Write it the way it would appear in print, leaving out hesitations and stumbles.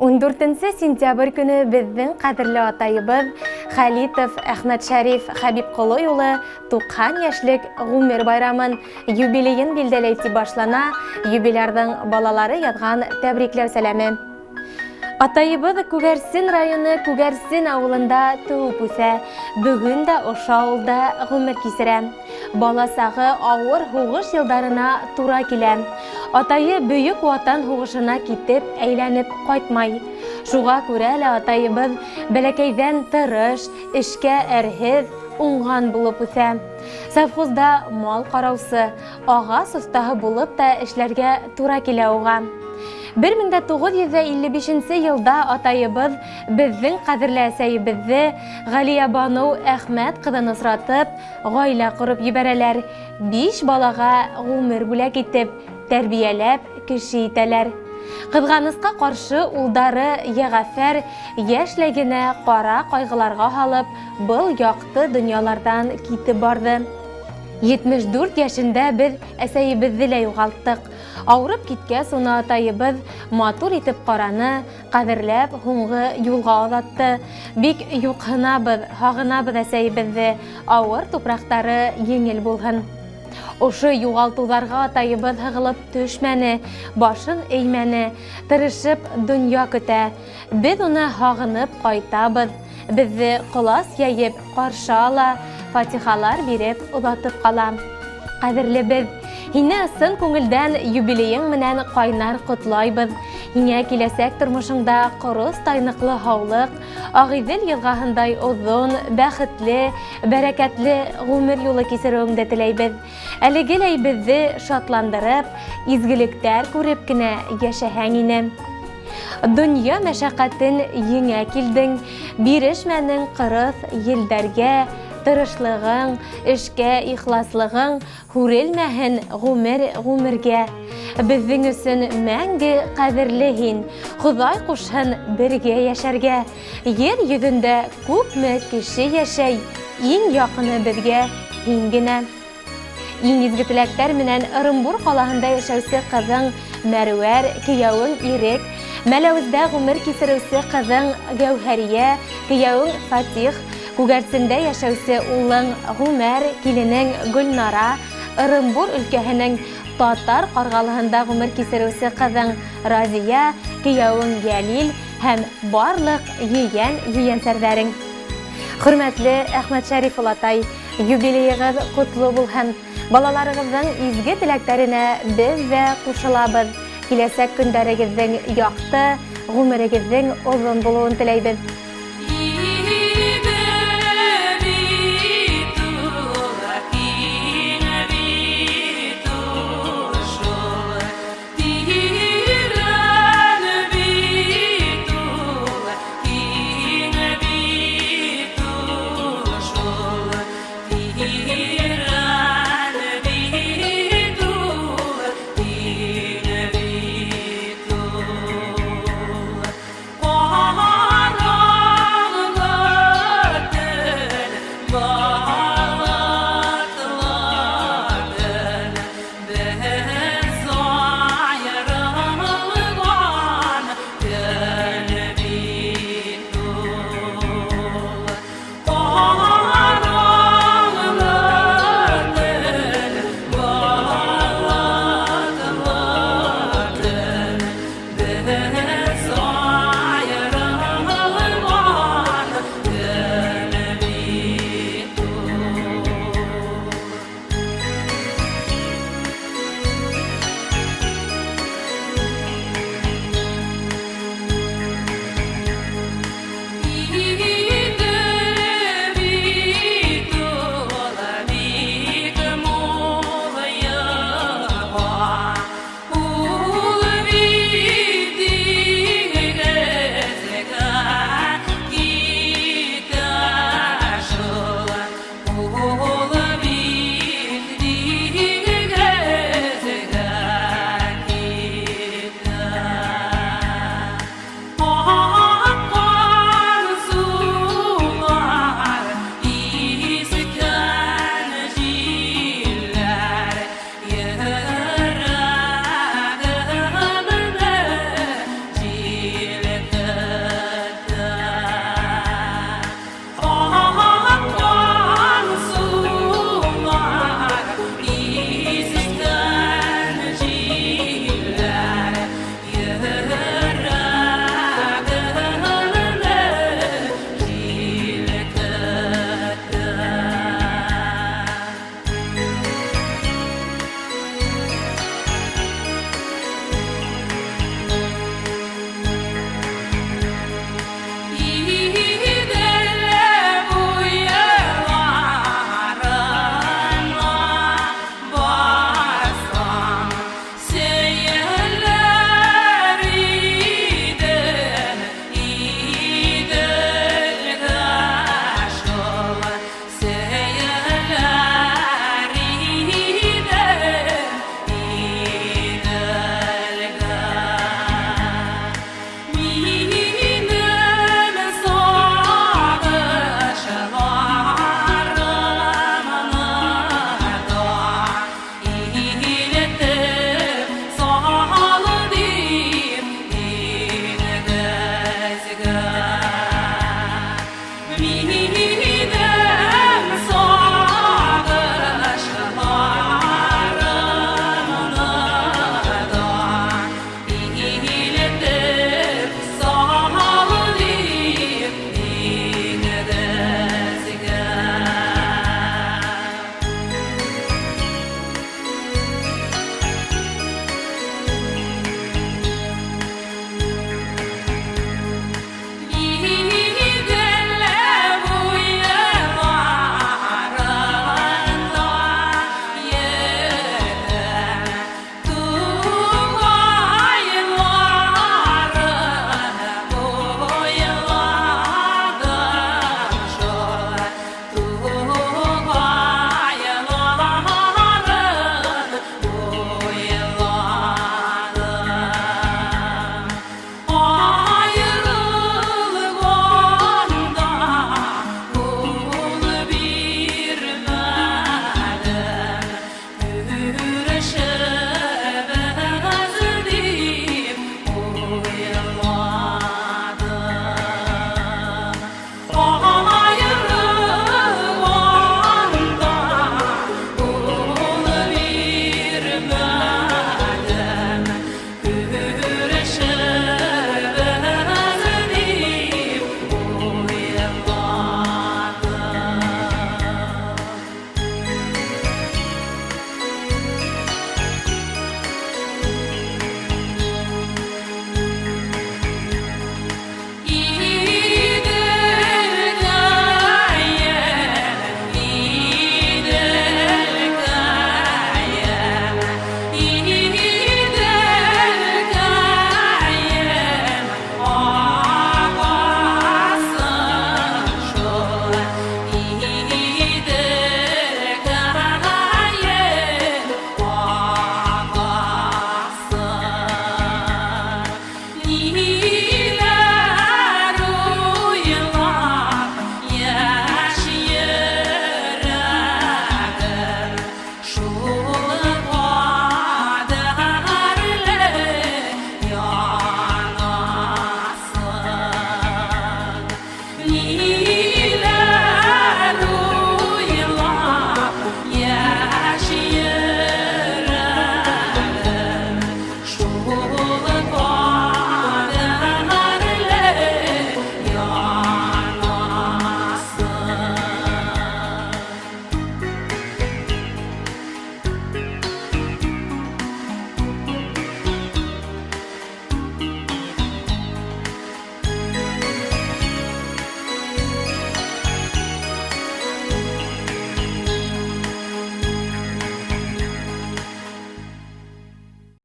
14 сентябрь көне беҙҙең ҡәҙерле атайыбыҙ Хәлитов Әхмәтшәриф Хәбибҡолой улы 90 йәшлек ғүмер байрамын, юбилейын билдәләй дип башлана юбилярҙың балалары яҙған тәбрикләү сәләме. Атайыбыҙ Күгәрсен районы Күгәрсен ауылында тыуып үҫә, бөгөн дә ошо ауылда ғүмер кисерә. Бала сағы ауыр һуғыш йылдарына тура килә. Атайы Бөйөк Ватан һуғышына китеп, әйләнеп ҡайтмай. Шуға күрә лә атайыбыҙ бәләкәйҙән тырыш, эшкә әрһеҙ, уңған булып үҫә. Совхозда мал ҡараусы, ағас оҫтаһы булып та эшләргә тура килә уға. 1955 йылда атайыбыҙ беҙҙең ҡәҙерле әсәйебеҙҙе Ғәлиябаныу Әхмәт ҡыҙын осратып, ғаилә ҡороп ебәрәләр, биш балаға ғүмер бүләк итеп, тәрбиәләп кеше итәләр. Ҡыҙғанысҡа ҡаршы, улдары Йәғәфәр йәшләй генә ҡара ҡайғыларға һалып, был яҡты донъяларҙан китеп барҙы. 74 йәшендә беҙ әсәйебеҙҙе лә юғалттыҡ. Ауырып киткәс, уны атайыбыҙ матур итеп ҡараны, ҡәҙерләп һуңғы юлға оҙатты. Бик юҡһынабыҙ, һағынабыҙ әсәйебеҙҙе, ауыр тупраҡтары еңел булһын. Ошо юғалтыуҙарға атайыбыҙ һығылып төшмәне, башын эймәне, тырышып донъя көтә. Беҙ уны һағынып ҡайтабыҙ. Беҙҙе ҡолас йәйеп ҡаршы ала, фатихалар биреп оҙатып ҡала. Ҡәҙерлебеҙ, һине ысын күңелдән юбилейың менән ҡайнар ҡотлайбыҙ. Һиңә киләсәк тормошоңда ҡорос тайныҡлы һаулыҡ, Ағиҙел йылғаһындай оҙон, бәхетле, бәрәкәтле ғүмер юлы кисереүеңде теләйбеҙ. Әлегеләй беҙҙе шатландырып, изгелектәр күреп кенә йәшәһәң ине. Донъя мәшәҡәтен еңә килдең, бирешмәнең ҡырыҫ елдәргә, тырышлығың, эшкә ихласлығың һүрелмәһен ғүмер ғүмергә. Беҙҙең өсөн мәңге ҡәҙерле һин, Хоҙай ҡушһын бергә йәшәргә. Ер йөҙөндә күпме кеше йәшәй, иң яҡыны беҙгә һин генә. Иң изге теләктәр менән Ырымбур ҡалаһында йәшәүсе ҡыҙың Мәрүәр, кейәүең Ирек, Мәләүездә ғүмер кисереүсе ҡыҙың Гәүһәрйә, кейәүең Фатих, Күгәрсендә йәшәүсе улың Ғүмәр, киленең Гөлнара, Ырымбур өлкәһенең Татар Ҡарғалыһында ғүмер кисереүсе ҡыҙың Разия, кейәүең Йәлил һәм барлык ейән-ейәнсәрҙәрең. Хөрмәтле Әхмәтшәриф олатай, юбилейығыҙ ҡотло булһын! Балаларығыҙҙың изге теләктәренә беҙ ҙә ҡушылабыҙ. Киләсәк көндәрегеҙҙең яҡты, ғүмерегеҙҙең оҙон булыуын теләйбеҙ.